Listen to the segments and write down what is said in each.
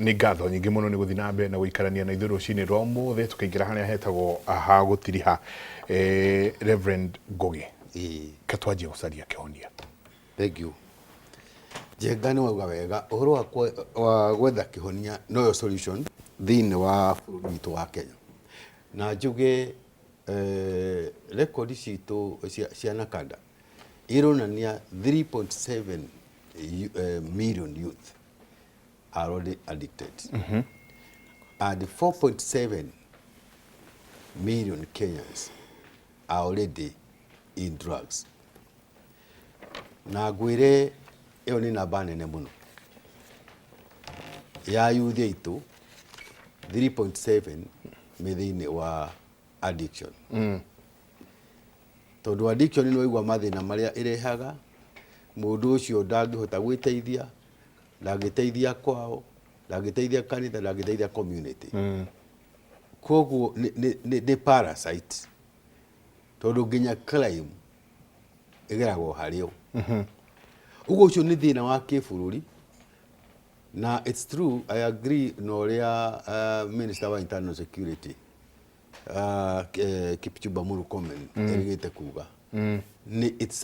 Nĩ ngatho nyingĩ mũno nĩ gũthiĩ na mbere na gũikarania na ithuĩ rũcinĩ rwa ũmũthĩ, tũkĩingĩra harĩa hetagwo ha gũtiriha. Reverend Ngũgĩ, ke twanjie gũcaria kĩhonia. Thank you. Njenga, nĩ wauga wega ũhoro wa gwetha kĩhonia noyo solution thĩinĩ wa bũrũri witũ wa Kenya. Na njuge rekondi citũ cia NACADA ironania 3.7 million youth are already addicted and 4.7 million Kenyans are already in drugs. Na ngwĩre ĩyo nĩ namba nene mũno ya youth aitũ, 3.7 me thĩinĩ wa addiction, tondũ addiction nĩ waigua mathĩna marĩa ĩrehaga. Mũndũ ũcio ndangĩhota gwĩteithia, ndangĩteithia kwao, ndangĩteithia kanitha, ndangĩteithia community. Koguo nĩ parasite, tondũ nginya crime ĩgeragwo harĩ o. Ũguo ũcio nĩ thĩna wa kĩbũrũri. Na it's true, I agree na ũrĩa Minister wa Internal Security Kipchumba Murkomen erĩgĩte kuga nĩ it's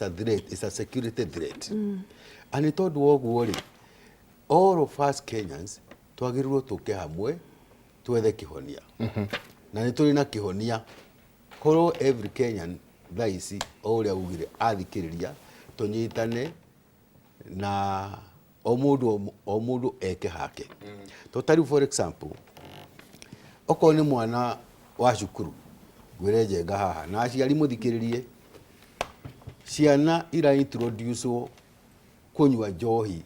a threat, it's a security threat. And nĩ tondũ wa ũguo rĩ, all of us Kenyans twagĩrĩirwo tũke hamwe twethe kĩhonia, na nĩ tũrĩ na kĩhonia korwo every Kenyan thaa ici, o ũrĩa ugire, athikĩrĩria, tũnyitane na o mũndũ o mũndũ eke hake. To ta rĩu, for example, okorwo nĩ mwana wa cukuru, ngwĩre Njenga haha na aciari mũthikĩrĩrie, ciana ira introduce kũnyua njohi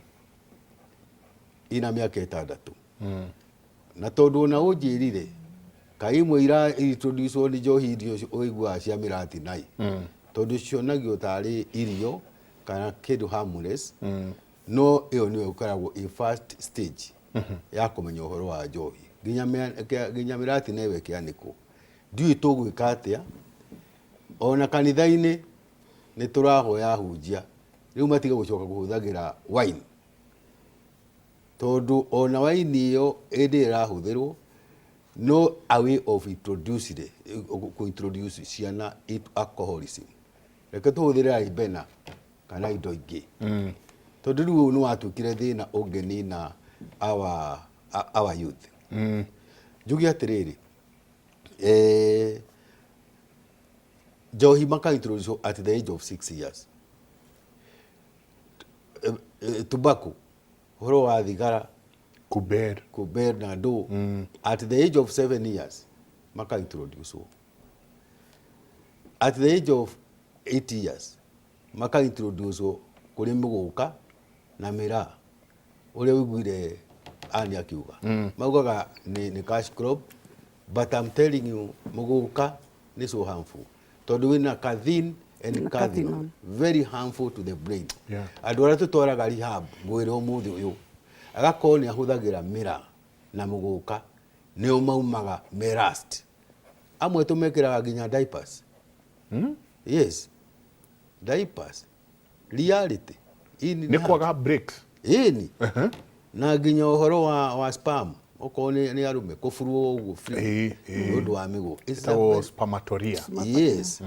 ina mĩaka 6, na tondũ ona ũnjĩrire kaĩ imwe ira introduce nĩ njohi irio ũiguaga cia mĩratinai, tondũ cionagio tarĩ irio kana kĩndũ harmless, no ĩyo nĩyo ĩkoragwo ĩ first stage ya kũmenya ũhoro wa njohi, nginya nginya mĩratina ĩyo ĩkĩanĩkwo. Ndiũĩ tũgwĩka atĩa. Ona kanitha-inĩ nĩ tũrahoya ahunjia rĩu matige gũcoka kũhũthagĩra wine, tondũ ona wine ĩyo ĩndĩ ĩrahũthĩrwo no a way of introducing, kũ-introduce ciana into alcoholism. Reke tũhũthĩre Ribena kana indo ingĩ, tondũ rĩu ũyũ nĩ watuĩkire thĩna ũngĩnina our youth. Njuge atĩrĩrĩ, njohi maka introduce at the age of 6 years. Tobacco, ũhoro wa thigara, kuber, kuber na ndũ, at the age of 7 years maka introduce. At the age of 8 years maka introduce kũrĩ mũgũka na mĩraa, ũrĩa ũiguire ani akiuga maugaga nĩ cash crop, but I'm telling you, mũgũka nĩ so harmful tondũ wĩna cathine and Na cathinone, cathinone. Very harmful to the brain. Andũ arĩa tũtwaraga rehab, ngwĩre ũmũthĩ ũyũ, agakorwo nĩ ahũthagĩra mĩraa na mũgũka, nĩo maumaga merast. Amwe tũmekĩraga nginya diapers. Yes, diapers, reality. Ini nĩ kwaga breaks. Ĩni, na nginya ũhoro wa sperm, okorwo nĩ arũme, kũburwo ũguo free Ĩĩ. nĩ ũndũ wa mĩgũ. Ĩtagwo spermatorrhea. Yes,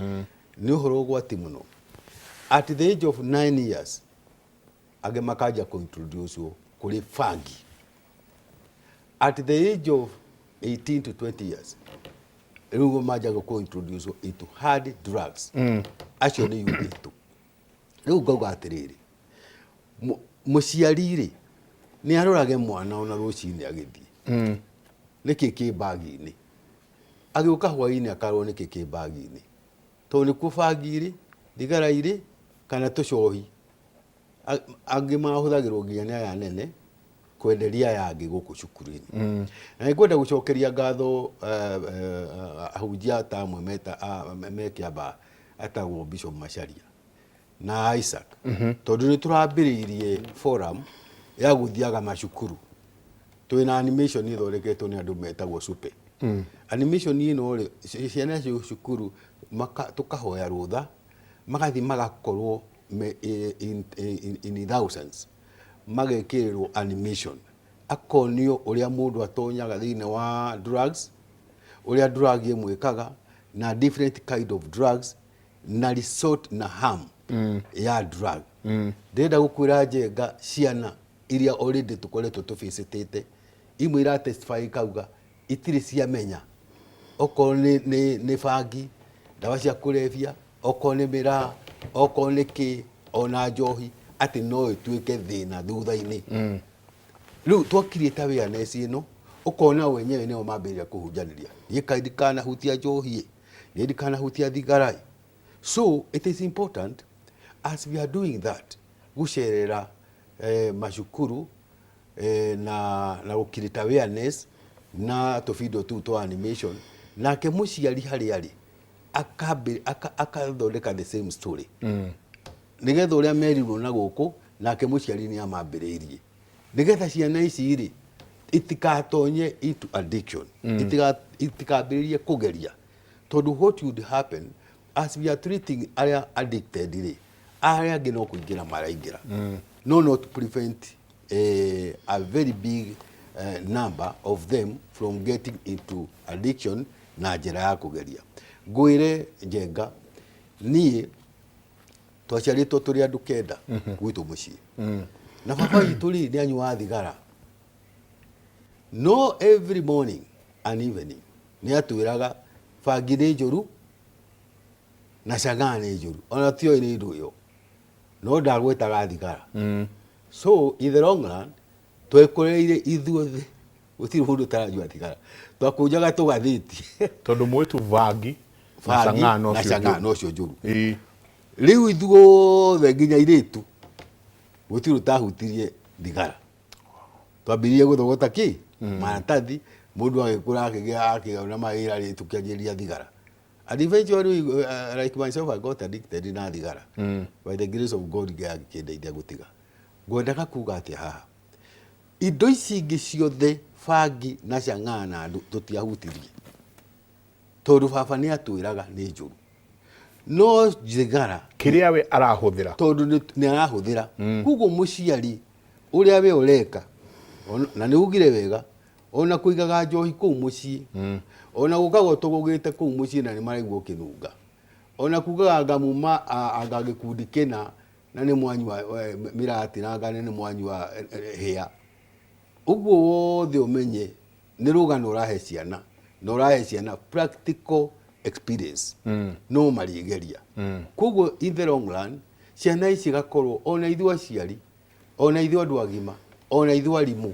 nĩ ũhoro ũgwati mũno. At the age of 9 years angĩ makanja kũintroduce kũrĩ bangi. At the age of 18 to 20 years rĩu manjaga kũintroduce into hard drugs. Acio nĩ youth aitũ. Rĩu ngauga atĩrĩrĩ, mũciari rĩ, nĩ arorage mwana ona rũcinĩ agĩthiĩ, nĩkĩ kĩ bagi-inĩ, agĩũka hwaĩ-inĩ akarwo nĩkĩ kĩ bagi-inĩ, tondũ nĩkuo bangi irĩ, thigara irĩ, kana tũcohi. Angĩ mahũthagĩrwo nginya nĩ aya nene kwenderia aya angĩ gũkũ cukuru-inĩ. Na nĩngwenda gũcokeria ngatho ahunjia ta amwe meta me Kĩambaa, etagwo Bishop Macharia na Isaac, tondũ nĩ tũrambĩrĩirie forum ya gũthiaga macukuru. Twĩna animation ĩthondeketwo nĩ andũ metagwo Supe. Animation ĩno rĩ, ciana cio cukuru tũkahoya rũtha magathiĩ magakorwo in thousands, magekĩrĩrwo animation. Akonio ũrĩa mũndũ atonyaga thĩinĩ wa drugs, ũrĩa drug ĩmwĩkaga, na different kind of drugs, na resort na harm ya drug. Ndĩrenda gũkwĩra, Njenga, ciana iria already tũkoretwo tũbicĩtĩte, imwe ira testify ikauga itirĩ ciamenya okorwo nĩ bangi, ndawa cia kũrebia, okorwo nĩ mĩraa, okorwo nĩ kĩ, ona njohi, atĩ no ĩtuĩke thĩna thutha-inĩ. Rĩu twakiriĩte awareness ĩno, ũkona wenyewe nĩo mambĩrĩria kũhunjanĩria, niĩ kaĩ ndikanahutia njohi, niĩ ndikanahutia thigara. So it is important, as we are doing that, gũcerera macukuru na gũkirita awareness na tũbindo tũu twa animation, nake mũciari harĩa arĩ akathondeka the same story, nĩgetha ũrĩa merirwo na gũkũ, nake mũciari nĩ amambĩrĩirie, nĩgetha ciana ici rĩ itikatonye into addiction, itikambĩrĩrie kũgeria, tondũ what would happen, as we are treating arĩa addicted rĩ, arĩa angĩ no kũingĩra maraingĩra. No not prevent a very big number of them from getting into addiction na njĩra ya kũgeria. Ngwĩre, Njenga, niĩ twaciarĩtwo tũrĩ andũ 9 gwitũ mũciĩ, na baba witũ rĩ nĩ anyuaga thigara, no every morning and evening nĩ atwĩraga bangi nĩ njũru na cangaa nĩ njũru, ona tioĩ nĩ indo ĩyo, no ndagwetaga thigara. So in the long run twekoreire ithuothe gũtirĩ mũndũ ũtaranyua thigara, twakũnjaga tũgathĩti. Tondũ mwĩtu bangi na bangi cang'aa no na cio cangaa njũru. Nocio njũru. Ĩĩ. Rĩu ithuothe nginya airĩtu gũtirĩ ũtahutirie thigara. Twambĩrĩrie gũthogota kĩ maratathi, mũndũ agĩkũra akĩgĩa akĩona mawĩra rĩ, tũkĩanjĩrĩria thigara, and eventually, like myself, I got addicted na thigara. By the grace of God, Ngai agĩkĩndeithia gũtiga. Ngwendaga kuga atĩa haha? Indo ici ingĩ ciothe, bangi na cang'aa na andũ, tũtiahutirie tondũ baba nĩ atwĩraga nĩ njũru, no thigara kĩrĩa we arahũthĩra. Tondũ nĩ arahũthĩra. Koguo mũciari ũrĩa we ũreka, na nĩ ugire wega, ona kũigaga njohi kũu mũciĩ, ona gũkagwo tũgũgĩte kũu mũciĩ na nĩ maraigua ũkĩnunga, ona kugaga anga muma anga gĩkundi kĩna na nĩ mwanyua mĩratina, anga nĩ mwanyua hĩa, ũguo wothe ũmenye nĩ rũgano ũrahe ciana, na ũrahe ciana practical experience, no marĩgeria. Koguo in the long run ciana ici igakorwo, ona ithuĩ aciari, ona ithuĩ andũ agima, ona ithuĩ arimũ,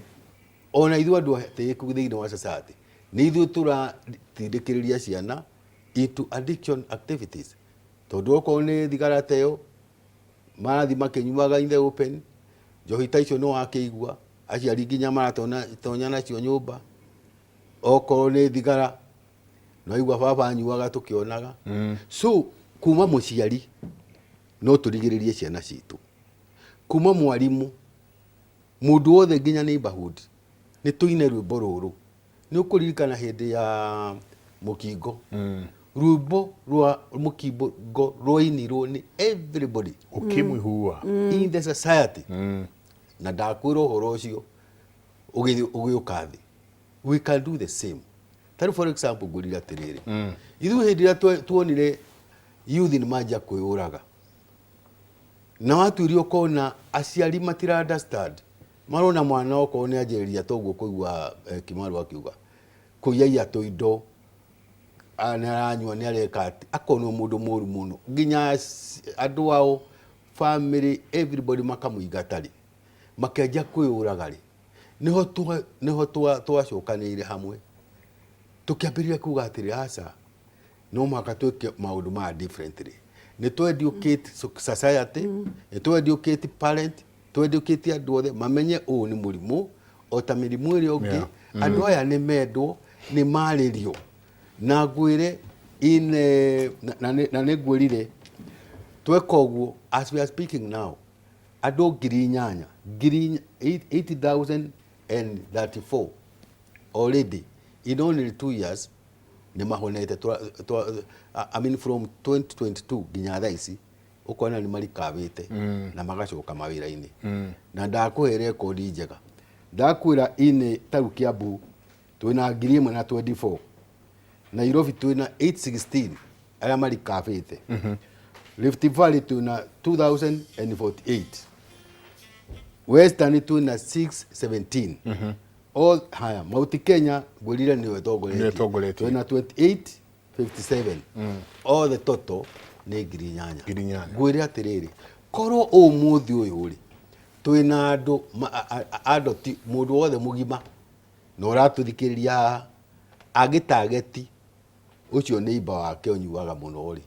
ona ithuĩ andũ atĩĩku thĩinĩ wa society, nĩ ithuĩ tũratindĩkĩrĩria ciana into addiction activities, tondũ okorwo nĩ thigara ta ĩyo marathiĩ makĩnyuaga in the open, njohi ta icio nĩ wakĩigua aciari nginya maratonya tonya nacio nyũmba, okorwo nĩ thigara no igua baba anyuaga tũkĩonaga. So kuma mũciari no tũrigĩrĩrie ciana citũ, kuma mwarimũ, mũndũ wothe nginya neighborhood, nĩ tũine rwĩmbo rũrũ. Nĩ ũkũririkana hĩndĩ ya mũkingo, rwĩmbo rwa mũkingo rwainirwo nĩ everybody. Ukimwi huwa. In the society. Na ndakwĩra ũhoro ũcio ũgĩũka thĩ, we can do the same. Tarĩu for example, ngũrire atĩrĩrĩ, ithuĩ hĩndĩ ĩrĩa tuonire youth nĩ manjia kwĩyũraga, na watuĩria ũkona aciari matira understand, marona mwana okorwo nĩ anjĩrĩria toguo kũigua Kimaru akiuga kũiyaia tũindo, nĩ aranyua, nĩ areka atĩ, akonwo mũndũ mũru mũno, nginya andũ ao, family, everybody makamũingata rĩ, makĩanjia kwĩyũraga rĩ, nĩho twacokanĩire hamwe tũkĩambĩrĩria kuga atĩrĩ, aca, no mũhaka twĩke maũndũ maya differently. Nĩ tũ educate society, nĩ tũ educate parent, tũ educate andũ othe mamenye ũũ nĩ mũrimũ o ta mĩrimũ ĩrĩa ũngĩ. Andũ aya nĩ mendwo, nĩ marĩrio, na ngwĩre in na nĩ ngwĩrire tweka ũguo, as we are speaking now, andũ 8,000, 8,034 already in only 2 years nĩ mahonete. I mean, from 2022 nginya thaa ici ũkona nĩ marikabĩte na magacoka mawĩra-inĩ, na ndakũhe rekondi njega. Ndakwĩra inĩ taru Kiambu twĩna 1,024, Nairobi twĩna 816 arĩa marikabĩte, Rift Valley twĩna 2048, Western twĩna 617. All haya, Mount Kenya ngwĩrire nĩyo Nĩyo ĩtongoretie. Ĩtongoretie. Twĩna 2857. All the total nĩ 8,000. 8,000. Ngwĩre atĩrĩrĩ, korwo ũmũthĩ ũyũ rĩ twĩna andũ adoti, mũndũ wothe mũgima na ũratũthikĩrĩria haha angĩtageti ũcio neighbor wake ũnyuaga mũno rĩ,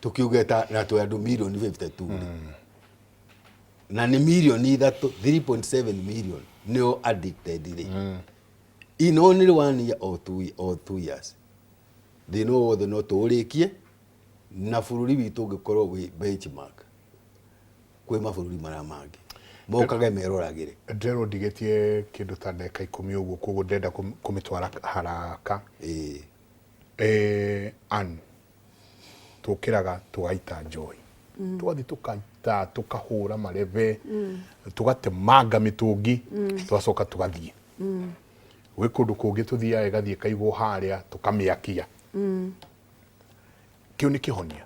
tũkiuge ta na twĩ andũ mirioni 52 rĩ, na nĩ mirioni 3, 3.7 million nĩo addicted rĩ, in only one year or 2 years thĩna ũyũ wothe no tũũrĩkie na bũrũri witũ ũngĩkorwo wĩ benchmark kwĩ mabũrũri marĩa mangĩ mokage meroragĩre. Ndĩrerwo ndigĩtie kĩndũ ta ndagĩka 10 ũguo, koguo ndĩrenda kũmĩtwara haraka. Ĩĩ. Ann, tũkĩraga tũgaita njohi, tũgathiĩ tũkaita, tũkahũra marebe, tũgatemanga mĩtũngi, tũgacoka tũgathiĩ gwĩ kũndũ kũngĩ tũthiaga ĩgathiĩ ĩkaigwo harĩa tũkamĩakia. Kĩu nĩ kĩhonia?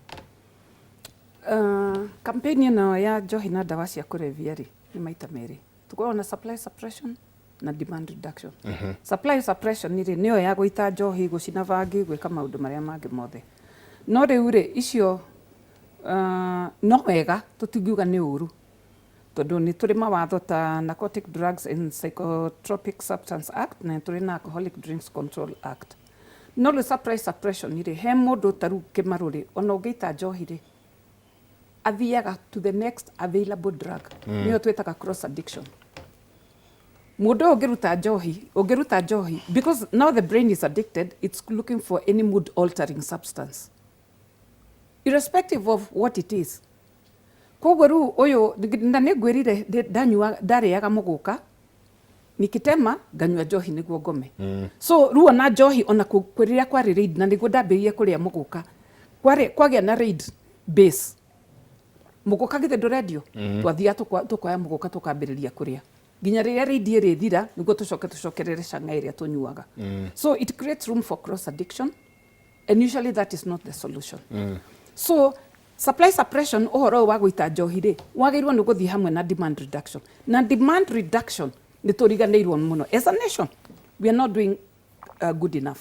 Campaign ĩno ya njohi na ndawa cia kũrebia rĩ, nĩ maita merĩ. Tũkoragwo na supply suppression na demand reduction. Supply suppression rĩ, nĩyo ya gũita njohi, gũcina bangi, gwĩka maũndũ marĩa mangĩ mothe. No rĩu rĩ, icio no wega, tũtingiuga nĩ ũru, tondũ nĩ tũrĩ mawatho ta Narcotic Drugs and Psychotropic Substance Act na nĩ tũrĩ na Alcoholic Drinks Control Act. No rĩu supply suppression rĩ, he mũndũ ta rĩu Kĩmarũ rĩ, ona ũngĩita njohi rĩ, athiaga to the next available drug, nĩyo twĩtaga cross addiction. Mũndũ ũyũ ũngĩruta njohi, ũngĩruta njohi, because now the brain is addicted, it's looking for any mood altering substance irrespective of what it is. Koguo rĩu ũyũ na nĩ ngwĩrire ndanyua, ndarĩaga mũgũka nikitema, nganyua njohi nĩguo ngome. So rĩu ona njohi, ona rĩrĩa kwarĩ raid, na nĩguo ndambĩrĩirie kũrĩa mũgũka, kwarĩ kwagĩa na raid base, mũgũka githĩ ndũrendio, twathiaga tũkoya mũgũka, tũkambĩrĩria kũrĩa nginya rĩrĩa raid ĩrĩthira nĩguo tũcoke tũcokerere canga ĩrĩa tũnyuaga. So it creates room for cross addiction, and usually that is not the solution. So supply suppression, ũhoro ũyũ wa gũita njohi rĩ, wagĩrĩirwo nĩ gũthiĩ hamwe na demand reduction. Na demand reduction nĩ tũriganĩirwo mũno as a nation. We are not doing good enough.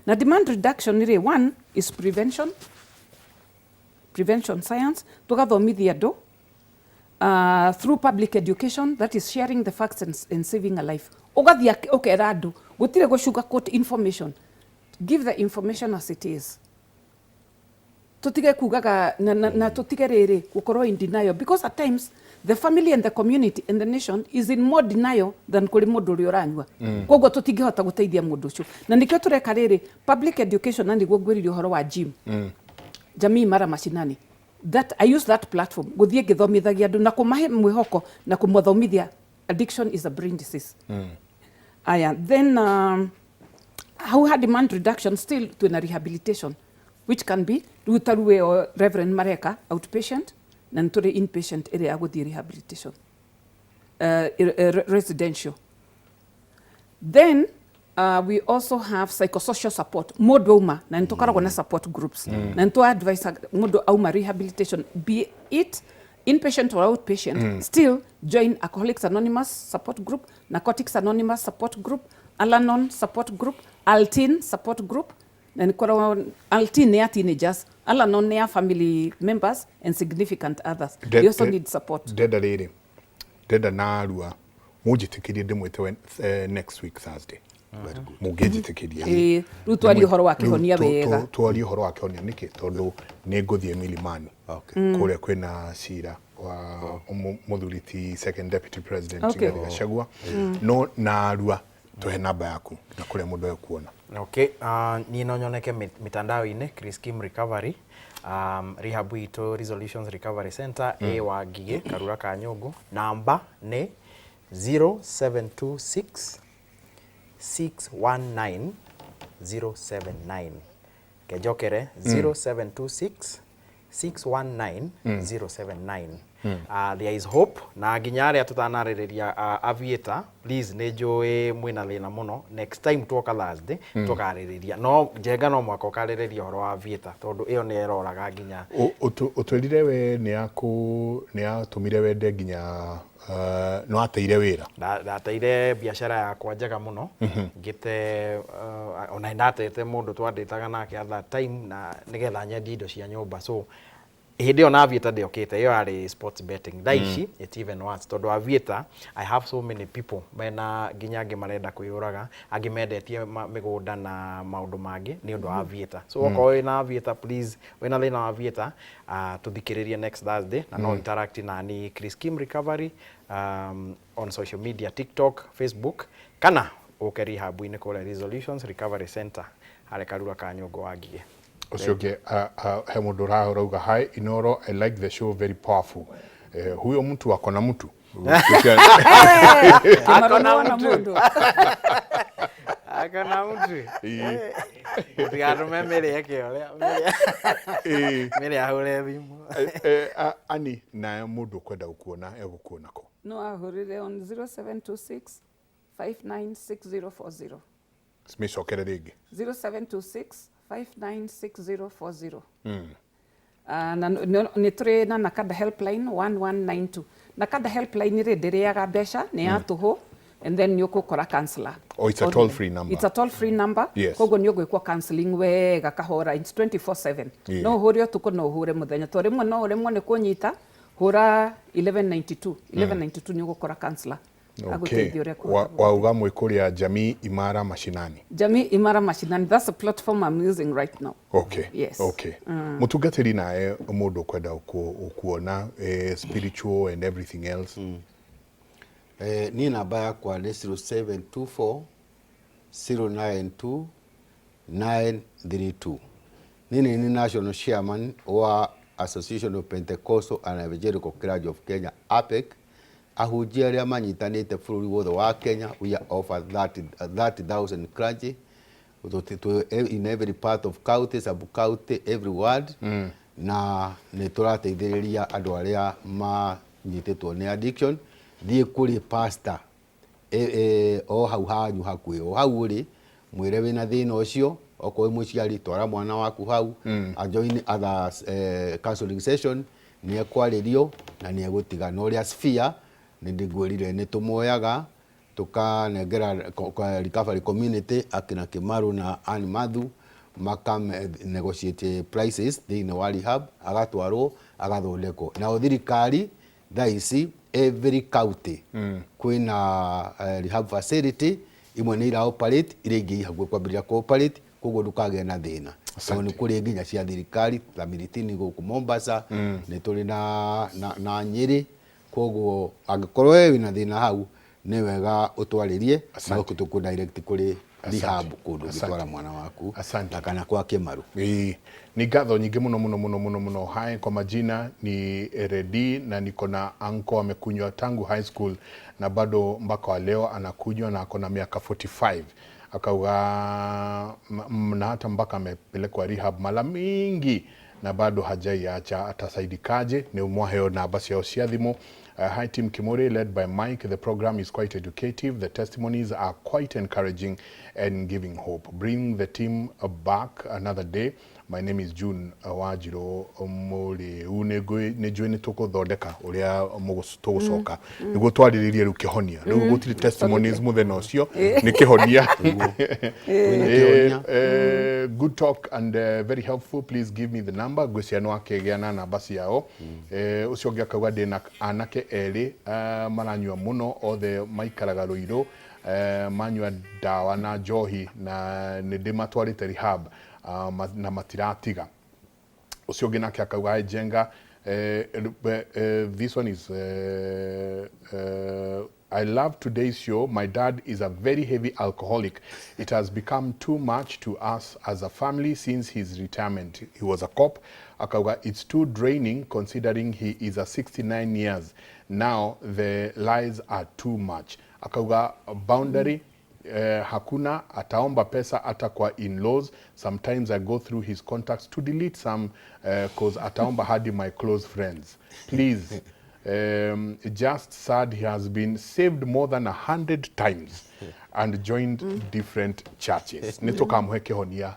Na demand reduction rĩ, one is prevention, prevention science, tũgathomithia andũ through public education, that is sharing the facts and saving a life. Ũgathiĩ ũkera andũ, gũtirĩ gũ sugarcoat information, give the information as it is. Tutige kugaga na tutige rĩrĩ gũkorwo in denial, because at times the family and the community and the nation is in more denial than kũrĩ mũndũ ũrĩa ũranyua. Koguo tũtingĩhota gũteithia mũndũ ũcio, na nĩkĩo tũreka rĩrĩ public education, na nĩguo ngwĩrire ũhoro wa gym, Jamii Mara Mashinani, that I use that platform gũthiĩ ngĩthomithagia andũ na kũmahe mwĩhoko na kũmathomithia addiction is a brain disease. Aya, then hau ha demand reduction, still twĩna rehabilitation, which can be rĩu ta rĩu ĩyo Reverend mareka outpatient, na nĩ tũrĩ inpatient ĩrĩa ya gũthiĩ rehabilitation residential. Then we also have psychosocial support. Mũndũ auma, na nĩ tũkoragwo na support groups, na nĩ tũ advise mũndũ auma rehabilitation, be it inpatient or outpatient, still join Alcoholics Anonymous support group, Narcotics Anonymous support group, Al-Anon support group, Alteen support group. Na nĩ koragwo Alteen nĩ ya teenagers, Al-Anon nĩ ya family members and significant others. They also need support. Ndenda rĩrĩ, ndenda narua mũnjĩtĩkĩrie ndĩmwĩte next week Thursday, mũngĩnjĩtĩkĩria. Ĩĩ, rĩu twarie ũhoro wa kĩhonia Rĩu wega. Twarie ũhoro wa kĩhonia nĩkĩ, tondũ nĩ ngũthiĩ Milimani kũrĩa kwĩna cira wa mũthuri ti second deputy president Rigathi Gachagua. No narua tũhe namba yaku na kũrĩa mũndũ ekuona. Okay, niĩ no nyoneke mitandao-inĩ Chris Kim Recovery, rehab itũ Resolutions Recovery Center ĩ wa Ngigĩ, Karura ka Nyũngũ. Namba nĩ 0726 619 079. Kenjokere 0726 619 079. There is hope na nginya arĩa tũtanarĩrĩria aviator, please, nĩ njũĩ mwĩna thĩna mũno. Next time twoka Thursday tũkarĩrĩria, no Njenga no mwaka ũkarĩrĩria ũhoro wa aviator tondũ ĩyo nĩ ĩroraga nginya. Ũtwĩrire we nĩ yatũmire wende nginya nĩ wateire wĩra. Ndateire biacara yakwa njega mũno ngĩte, ona ndatete mũndũ twandĩtaga nake at that time na nĩgetha nyendie indo cia nyũmba. So hĩndĩ ĩyo na aviator ndĩokĩte, ĩyo yarĩ sports betting. Thaa ici it's even worse tondũ aviator, I have so many people mena nginya angĩ marenda kwĩyũraga, angĩ mendetie mĩgũnda na maũndũ mangĩ nĩ ũndũ wa aviator. So okorwo wĩna aviator, please, wĩna thĩna wa aviator, tũthikĩrĩrie next Thursday na no interact na ni Chris Kim Recovery on social media, TikTok, Facebook, kana ũke rehab-inĩ kũrĩa Resolutions Recovery Center harĩa Karura ka Nyũngũ wa Ngigĩ. Ũcio ũngĩ, he mũndũ ũrauga, "Hi Inoro, I like the show, very powerful." Huyo mtu ako na mtu. Akona mtu. Mũndũ. Akona mtu. Mũtigatũme mĩrĩ eke ũrĩa mĩrĩ ahũre thimũ. Ani na mũndũ ũkwenda gũkuona egũkuona kũ? No ahũrĩre on 0726 596040. Mĩcokere rĩngĩ. 0726 596040. Na nĩ tũrĩ na Nakada helpline 1192. Nakada helpline rĩ, ndĩrĩaga mbeca, nĩ ya tũhũ, and then nĩ ũgũkora counselor. Oh, it's a toll free number. It's a toll free number. Koguo nĩ ũgwĩkwo counseling wega kahora. It's 24/7. No ũhũre ũtukũ, no ũhũre mũthenya, to rĩmwe no ũremwo nĩ kũnyita, hũra 1192. 1192 nĩ ũgũkora counselor agũteithia ũrĩa kũhota. Wauga mwĩ kũrĩa Jamii Imara Mashinani. Jamii Imara Mashinani, that's the platform I'm using right now. Yes. Okay, mũtungatĩri, nawe mũndũ ũkwenda gũkuona, spiritual and everything else? Niĩ namba yakwa nĩ 0724 092 932. Niĩ nĩ national chairman wa Association of Pentecostal and Evangelical Clergy of Kenya, APEC, ahunjia arĩa manyitanĩte bũrũri wothe wa Kenya. We are over 30,000 clergy in every part of county, sub county, every ward, na nĩ tũrateithĩrĩria andũ arĩa manyitĩtwo nĩ addiction. Thiĩ kũrĩ pastor o hau hanyu hakuhĩ, o hau ũrĩ, mwĩre wĩna thĩna ũcio. Okorwo wĩ mũciari, twara mwana waku hau a join other counseling session, nĩ ekwarĩrio na nĩ egũtiga. Na ũrĩa sphere nĩ ndĩngwĩrire, nĩ tũmoyaga tũkanengera recovery community, akina Kimaru na Ann Mathu, maka negotiate prices thĩinĩ wa rehab, agatwarwo agathondekwo. Nao thirikari thaa ici every county kwĩna rehab facility, imwe nĩ ira operate, iria ingĩ i hakuhĩ kwambĩrĩria ku operate, koguo ndũkagĩa na thĩna tondũ nĩ kũrĩ nginya cia thirikari ta Miritini gũkũ Mombasa, nĩ tũrĩ na Nyĩrĩ. Koguo angĩkorwo we wĩna thĩna hau, nĩ wega ũtwarĩrie no tũkũ direct kũrĩ rehab kũndũ ũngĩtwara mwana waku Asante. na kana kwa Kĩmaru. Ĩĩ, ni ngatho nyingĩ mũno mũno mũno mũno mũno. Hai, kwa majina ni Redi na niko na anko amekunywa tangu high school na bado mpaka wa leo anakunywa na ako na miaka 45. Akauga na hata mpaka amepelekwa rehab mara mingi na bado hajaiacha, atasaidikaje? Nĩ mwaheo namba ciao cia thimũ. Hi Team Kimori led by Mike. The program is quite educative. The testimonies are quite encouraging and giving hope. Bring the team back another day. My name is June Wajiro Mũrĩu. Nĩ njũĩ nĩ tũkũthondeka ũrĩa tũgũcoka nĩguo twarĩrĩrie rĩu kĩhonia. Rĩu gũtirĩ testimonies mũthenya ũcio, nĩ kĩhonia. Kwĩna kĩhonia. Good talk and very helpful. Please give me the number. Ngwĩciria nĩ wakĩgĩa na namba ciao. Ũcio ũngĩ akauga, "Ndĩna anake erĩ maranyua mũno, othe maikaraga Rũirũ, manyua ndawa na njohi na nĩ ndĩmatwarĩte rehab na matiratiga." Ũcio ũngĩ nake akauga, "Hi Jenga, this one is I love today's show. My dad is a very heavy alcoholic. It has become too much to us as a family since his retirement. He was a cop." Akauga, "It's too draining considering he is a 69 years. Now the lies are too much." Akauga, "Boundary hakuna, ataomba pesa hata kwa in-laws. Sometimes I go through his contacts to delete some, 'cause ataomba hadi my close friends. Please." Just sad he has been saved more than 100 times and joined different churches. Nĩ tũkamũhe kĩhonia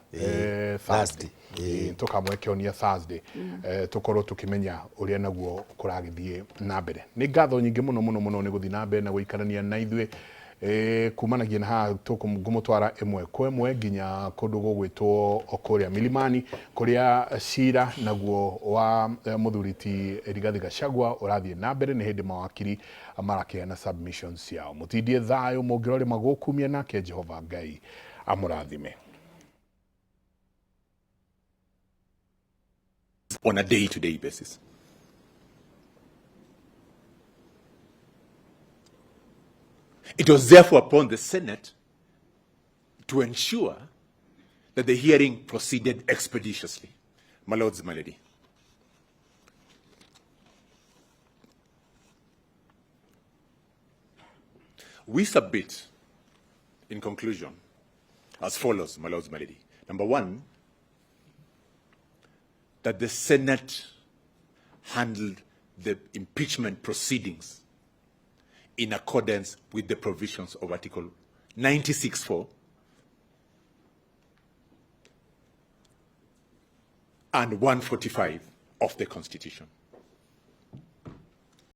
Thursday. Thursday. Tũkamũhe kĩhonia Thursday. Tũkorwo tũkĩmenya ũrĩa naguo kũragĩthiĩ na mbere. Nĩ ngatho nyingĩ mũno mũno mũno nĩ gũthiĩ na mbere na gũikarania na ithuĩ kumanagia na haha ngũmũtwara ĩmwe kwa ĩmwe nginya kũndũ gũgwĩtwo o kũrĩa Milimani kũrĩa cira naguo wa mũthuri ti Rigathi Gachagua ũrathiĩ na mbere. Nĩ hĩndĩ mawakiri marakĩheana submissions ciao. Mũtindie thayũ mũngĩrorĩ magũkumia nake Jehova Ngai amũrathime. On a day-to-day basis. It was therefore upon the Senate to ensure that the hearing proceeded expeditiously. My lords, my lady. We submit, in conclusion, as follows, my lords, my lady. Number one, that the Senate handled the impeachment proceedings in accordance with the provisions of Article 96(4) and 145 of the Constitution.